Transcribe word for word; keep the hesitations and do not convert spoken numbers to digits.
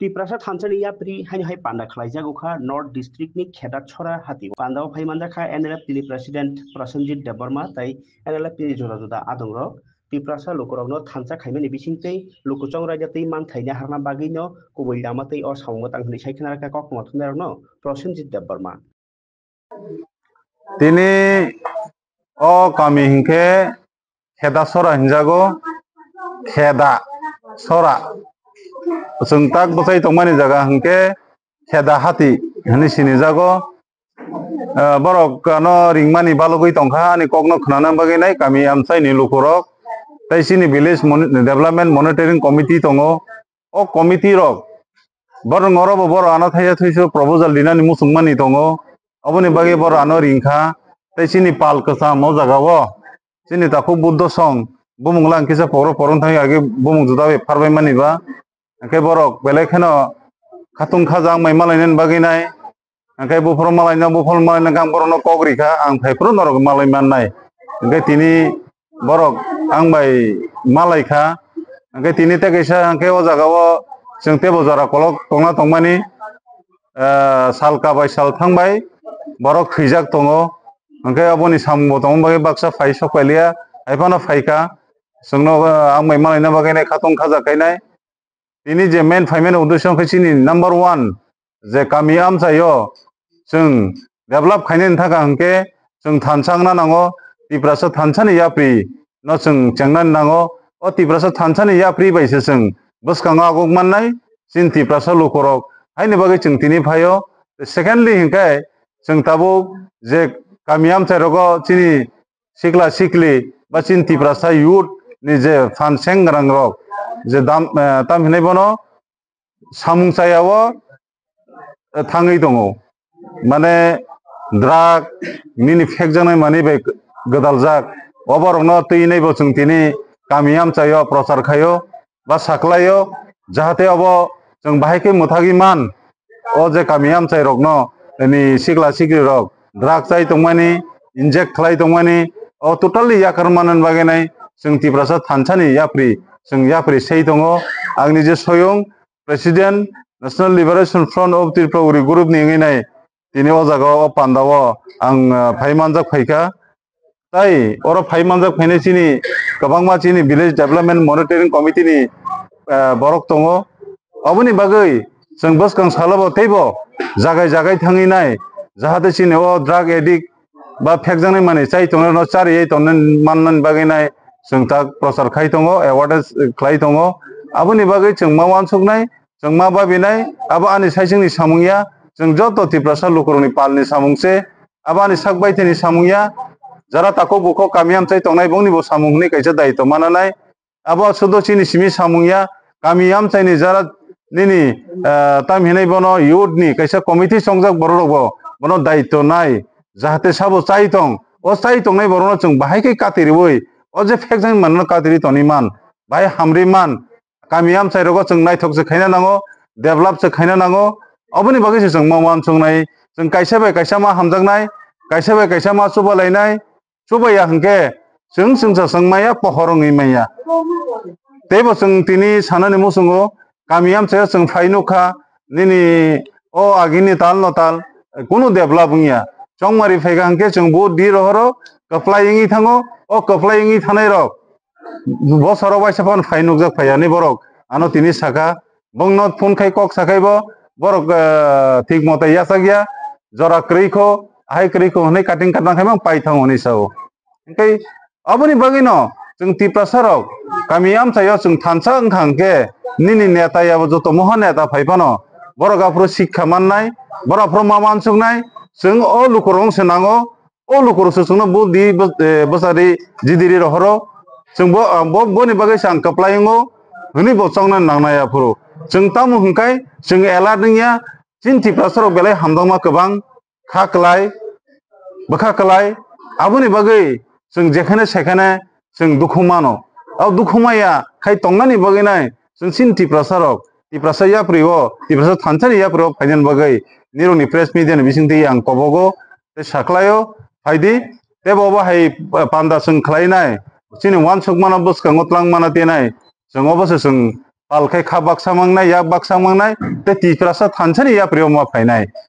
Tiprasa thansa ni yapri haino hai panda khlaijak wngkha North District ni Kheda Sora hati. Panda o phai manjak kha N L F T ni President Prasenjit Debbarma tai N L F T ni juda juda adong rok Tiprasa lukurokno thansa khaimani bisingtwi lukuchong raida twi manthaini harna bagwino kubui lama tei o samungbo tang hwnwi sai khna rwkha koktwma thumnairokno Prasenjit Debbarma. Tini o kami hinkhe Kheda Sora hinjago, Kheda Sora. Chwng tak bwchai tongmani jaga hinkhe Kheda Hati hinwi sinijago. Ah, borok ano ringmani balugwi tongkha, ani kokno khwnana bagwi nai kami amchaini lukurok. Tei chini village moni-, development monitoring committee tongo. O committee rok borok orobo borok ano thaisa thaisa proposal rinani muchungmani tongo. Aboni bagwi borok ano ringkha. Tei chini pal kwcham o jaga o chini takhuk Buddho song bumung lang kisa poro porong thangwi age bumung juda bai pharbai mani ba. Hwnkhe borok belai kheno khatung khaja wngmai malainani bagwi nai. Hwnkhe buphuru malaino, buphuru malaino ang borokno kok rikha, ang phaiphuru norok malai mannai. Hwnkhe tini borok ang bai malaikha. Hwnkhe tini tei kaisa hwnkhe o jaga o chwng teibo jora kolok tongna tongmani, ah, sal kabai sal thangbai borok thwijak tongo. Hwnkhe aboni samungbo tongma bagwi baksa phai sok pailiya, haiphano phaikha. Chwngno, ah, ang bai malaina bagwi nai khatung khaja khainai. Tini je main phaimani uddesyo khe chini number one je kami amchaio chwng develop khainani thaka hwnkhe chwng thansa wngna nango, Tiprasa thansani yapri no chwng chengnani nango. O Tiprasa thansani yapri bai se chwng bwskango aguk mannai chini Tiprasa lukurok, haini bagwi chwng tini phaio. Secondly hwnkhe chwng tabuk je kami amchairogo chini sikla sikli ba chini Tiprasa youth ni je phan seng rang rok je dam, eh, tam hinai bono samung chaya o, eh, thangwi tongo. Mane drug nini phekjaknai manwi bai gwdaljak. O borokno twi nai bo chwng tini kami amchaio prochar khaio. Ba saklaio, jahate obo chwng bahai khe mwthagwi man. O je kami amchai rokno, ni sikla sikri rok drug chai tongmani, inject khlai tongmani, o totally yakar manani bagwi nai chwng Tiprasa thansani yapri, chwng yapri sei tongo. Ang nije soyung President National Liberation Front of Tripura Uri Group ni wngwi nai tini o jaga o panda o ang, ah, phai manjak phaikha. Tai oro phai manjak phainai chini kwbangma chini Village Development Monitoring Committee ni, ah, borok tongo. Oboni bagwi chwng bwskang salo bo teibo jagai jagai thangwi nai, jahate chini o drug addict ba phekjaknai manwi chai tongnai rokno chariwi tongna mannani bagwi nai chwng tak prochar khai tongo, awareness khlai tongo. Aboni bagwi chwng ma uansuknai, chwng ma babinai, abo ani saichwngni samung ya, chwng joto Tiprasa lukurokni palni samung se. Abo ani sak baithani samung ya, jara takhuk bukhuk kami amchai tongnai bongni bo samung hwnwi kaisa daitw mananai. Abo sudo chini simi samung ya, kami amchaini jara nini, ah, tam hinai bono youth ni kaisa committee chongjak borok rok bo bono daitw nai, jahate sabo chai tong, o chai tongnai borok no chwng bahai khe kati riwi, o je phekjak manno kati ri toni man, bahai hamri man, kami amchai rogo chwng naithok se khaina nango, develop se khaina nango. Oboni bagwi se chwng ma uansuknai, chwng kaisa bai kaisa ma hamjaknai, kaisa bai kaisa ma chubalainai, chubaya hwnkhe chwng chwngsa chwng maya pohor wngwi manya. Teibo chwng tini sanani muchungo kami amchaio chwng phai nukha, nini o agini tal no tal kunu develop wngya. Chongmari phaikha hwnkhe chwng vote di rohoro, kwplai wngwi thango, o kwplai wngwi thanai rok bosoro waisa phano phai nukjak phai ani borok ano tini saka, bongno phone khai kok sakhai bo borok, eh, thik moto yachak ya, jora kwrwi kho, hai kwrwi kho hwnwi cutting katang khai mang pai thango hwnwi sao. Hwnkhe aboni bagwino chwng Tiprasa rok kami amchaio chwng thansa wngkha hwnkhe nini neta yabo joto moha neta phai phano borok aphuru sikha mannai, borok aphuru ma uansuknai, chwng o lukurok se nango. O lukurok se chwngno bo di bw-, eh, bwsari jidiri rohoro. Chwng bo, ah, bo, boni bagwi se ang kwplai wngo hwnwi bo chongna nangnai aphuru. Chwng tamo hwnkhai chwng alert wngya, chini Tiprasa rok belai hamjakma kwbang kha kwlai, bwkha kwlai. Aboni bagwi chwng jekhane sekhane chwng dukhu mano. O dukhu maya khai tongnani bagwi nai chwng chini Tiprasa rok, Tiprasa yapri o, Tiprasa thansani yapri o phainani bagwi nirokni press media ni bisingtwi ang kobogo tei saklaio, phaidi, tei bo bo hai panda chwng khlainai, chini uansukmano bwskango twlangmano tenai, chwng obo se chwng Sal khe kha baksa mangnai, yak baksa mangnai, tei Tiprasa thansani yapri o ma phainai.